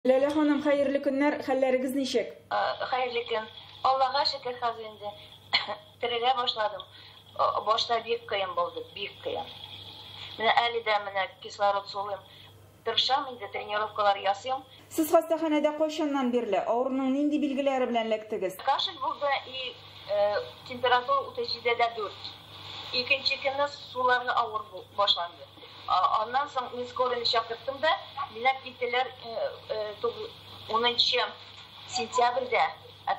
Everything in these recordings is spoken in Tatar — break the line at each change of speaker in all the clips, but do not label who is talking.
Ләлә ханым, хәерле көннәр, хәлләрегез ничек?
Хәерле көн. Аллага шөкер, хәзер инде терелә башладым. Башта бик кыен булды, бик кыен. Менә әле дә менә кислород сулыйм. Тырышам инде, тренировкалар ясыйм.
Сез хастаханәдә кайчаннан бирле? Авыруның нинди билгеләре белән эләктегез?
Кашель булды и температура 37,4. Икенче көнне суларга авыр башланды. Аннан соң мин скорыйны чакырттым да, мине киттеләр 10 сентябрьдә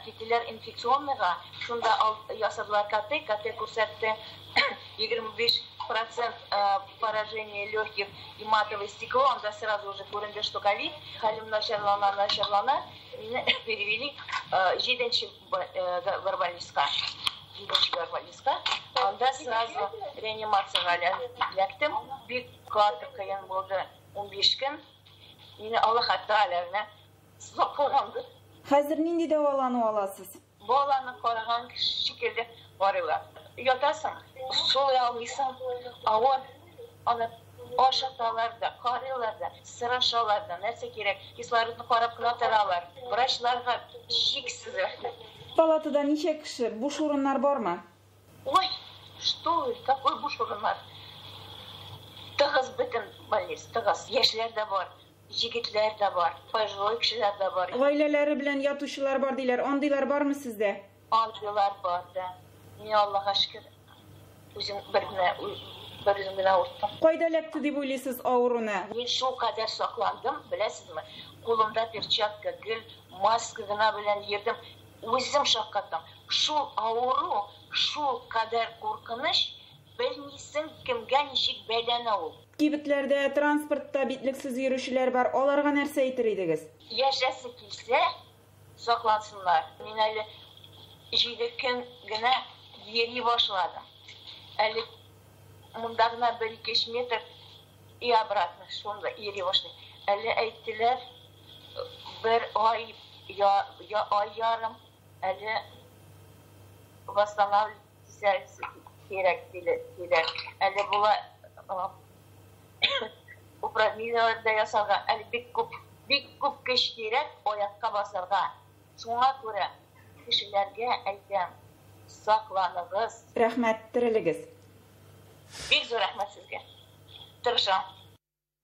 киттеләр инфекционныйга. Шунда ясадылар КТ, КТ күрсәтте 25% поражение легких и матовое стекло. Анда сразу уже күренде, что ковид. Хәлем начарлана, начарлана. Мине перевели 7 горбольниска. 7 горбольниска. Анда сразу реанимацияга эләктем. Бик каты кыен булды 15 көн. Мине Аллаһ Тәгалә генә саклагандыр.
Хәзер нинди дәвалану аласыз?
Баланы караган шикелле карыйлар. Ятасың, сулый алмыйсың, авыр. Аны ашаталар да, карыйлар да, сорашалар да, нәрсә кирәк, кислородны карап кына торалар. Врачларга чиксез рәхмәт.
Палатада ничә кеше? Буш урыннар бармы?
Ой, что вы, какой буш урыннар? Тыгыз бөтен больница, тыгыз. Яшьләр дә бар, егетләр дә бар, пожилой кешеләр дә бар.
Гаиләләре белән ятучылар бар диләр. Андыйлар бармы сездә?
Андыйлар бар да. Мин Аллага шөкер, үзем бер генә, бер үзем генә авырттым.
Кайда эләкте дип уйлыйсыз авыруны?
Мин шул кадәр сакландым, беләсезме? Кулымда перчатка, гел маска гына белән йөрдем. Үзем шаккаттым. Шул авыру, шул кадәр куркыныч, белмисең кемгә ничек бәйләнә ул.
Кибетләрдә, транспортта битлексез йөрүчеләр бар. Аларга нәрсә әйтер идегез?
Яшәсе килсә, саклансыннар. Мин әле 7 көн генә йөри башладым. Әле монда гына 1-2 метр и обратно шунда йөри башлыйм. Әле әйттеләр, бер ай, я, я, ай ярым әле восстанавливаться кирәк диләр. Әле була упражненияләр дә ясарга, әле бик күп, бик күп көч кирәк аякка басарга. Шуңа күрә кешеләргә әйтәм, сакланыгыз.
Рәхмәт, терелегез.
Бик зур рәхмәт сезгә. Тырышам.